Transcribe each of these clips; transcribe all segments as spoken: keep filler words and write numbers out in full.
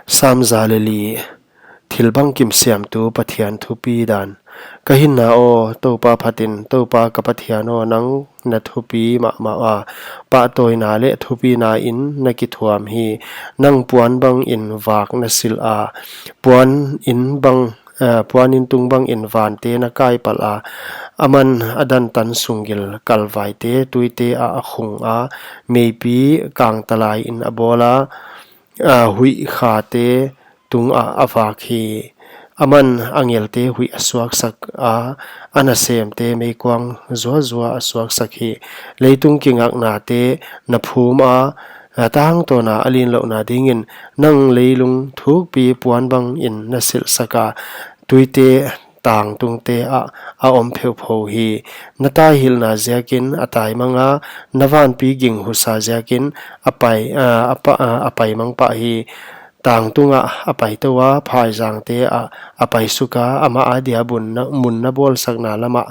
Sam za leh li. Thil bangkim siamtu Pathian thupi dan. Ka hinna aw, Toupa phatin, Toupa ka Pathian aw, nang na thupi mahmah a, pahtawina leh thupina in na kithuam hi. Nang puan bangin vak na silh a, puan in bang, eh, puan in tung bangin vante na kaipalh a. Aman a dantan sunggil kalvaite tuite ah a khung a, meipi kangtalai in a bawl a, a huih khate tungah a vak hi. Aman angelte huih a suaksak a, a nasemte meikuang zuazua a suaksak hi. Leitung kingaknate na phum a, a tangtawna a linlouhna dingin, nang leilung thukpi puan bangin na silhsak a, tuite tangtungte ah a om pheuphou hi. Na taihilhna ziakin a taimang a, na vanpi ging husa ziakin a pai, a, a pa, a, a paimang pah hi. Tangtungah a paitou a, phaizangte ah a paisuk a, amah adia bun na, mun na bawlsakna lamah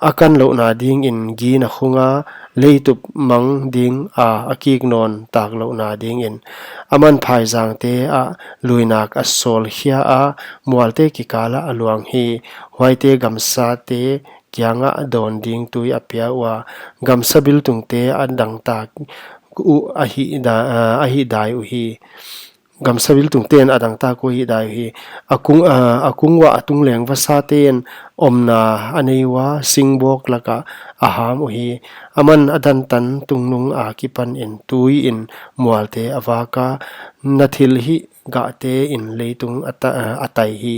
a kanlouhna dingin gi na khung a, leitup mang ding a, a kik nawn taklouhna dingin. Aman phaizangte ah luinak a sawlkhia a, mualte kikalah a luang hi. Huaite gamsate kiangah dawn ding tui a pia ua, gamsa biltungte a dangtak uh a hihda-, a hihdai uhi. Gamsa biltungten a dangtak uh a hihdai uhi. A kung, a, a kung uah a tungleng vasaten omna a nei ua, singbawk lakah a ham uhi. Aman a dantan tungnung akipanin tuiin mualte a vak a, na thilhih gahte in leitung a ta-, a tai hi.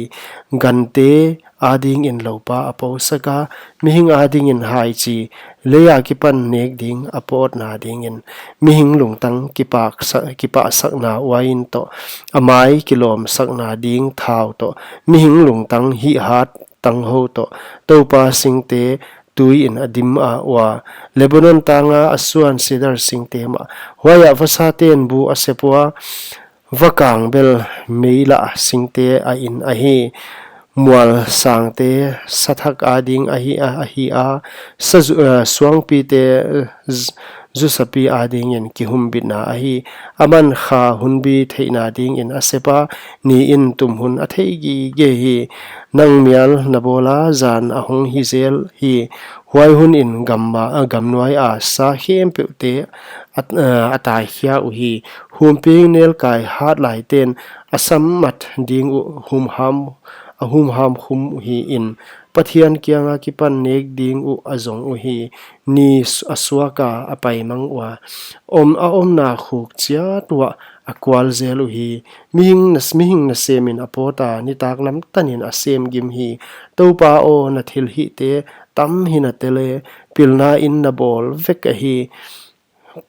Gante adingin loupa a posak a, mihing adingin haichi, lei akipan nek ding a pawtna dingin. Mihing lungtang kipaksa-, kipahsakna uain toh, a mai kilawmsakna ding thau toh, mihing lungtang hihhat tanghou toh, Toupa singte tuiin a dim a ua. Lebanon tanga a suan sidar singte mah, huaiah vasaten bu a sep ua, vakang bel meilah singte a in ahi. Mual sangte sathak ading ahi a, ahi a, sa zu-, eh, suangpite, eh, z-, zusapi adingin kihumbitna ahi. Aman kha hunbi theihna dingin a sep a, niin tum hun a thei gige hi. Nang mial na bawl a, zan a hong hi zel hi. Huai hunin gam ma-, a, gamnuai a sa khempeuhte a, a, a taikhia uhi. Humping nelkai hatlaiten a sammat ding uh humham, a humham khum uhiin, Pathian kianga kipan nek ding uh a zong uhi. Ni s-, a suak a, a paimang ua, om a omna khuk chiat uah a kual zel uhi. Mihing nas-, mihing nasemin a pawt a, nitak lam tanin a sem gim hi. Toupa aw, na thilhihte tam hi na tele, pilna in na bawl vek ahi.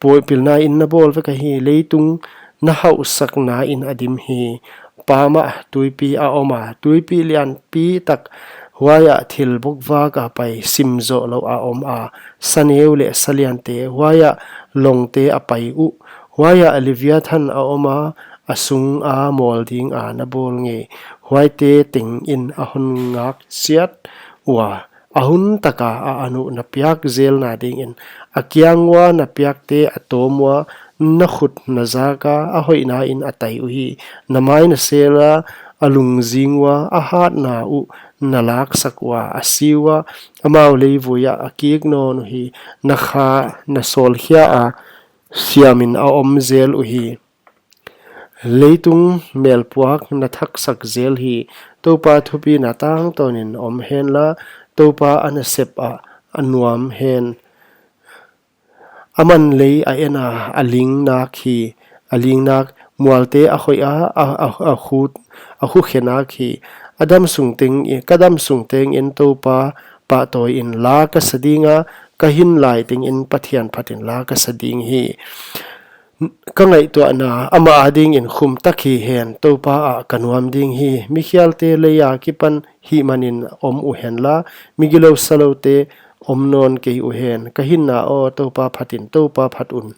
Poi pilna in na bawl vek ahi, leitung na hauhsakna in a dim hi. Pamah tuipi a om a, tuipi lianpi tak, huaiah thil bokvak a pai simzoh lou a om a, saneu leh saliante, huaiah longte a pai uh, huaiah Leviathan a om a, a sung a mawl ding a na bawl ngei, huaite tengin a hon ngak chiat ua, a hun taka a an uh na piak zelna dingin, a kiang ua na piakte a tawm ua, na khut na zak a, a hoihna in a tai uhi. Na mai na sel a, a lungzing ua, a hatna uh na laksak ua, a si ua, amau leivui ah a kik nawn uhi. Na kha na sawlkhia a, siamin a om zel uhi. Leitung melpuak na thaksak zel hi. Toupa thupina tangtawnin om henla, Toupa a nasep ah a nuam hen. Aman lei a en a, a ling nak hi, a ling nak, mualte a khoih a, a, a, a khu, a khu khe nak hi. A dam sung teng i-, ka dam sung tengin Toupa pahtawi in la ka sa ding a, ka hin lai tengin Pathian phatin la ka sa ding hi. Ka ngaihtuahna amah adingin khum tak hi hen, Toupa ah ka nuam ding hi. Mikhialte lei akipan hih manin om uhen la, migilou saloute om nawn kei uhen. Ka hinna aw, Toupa phatin, Toupa phat un.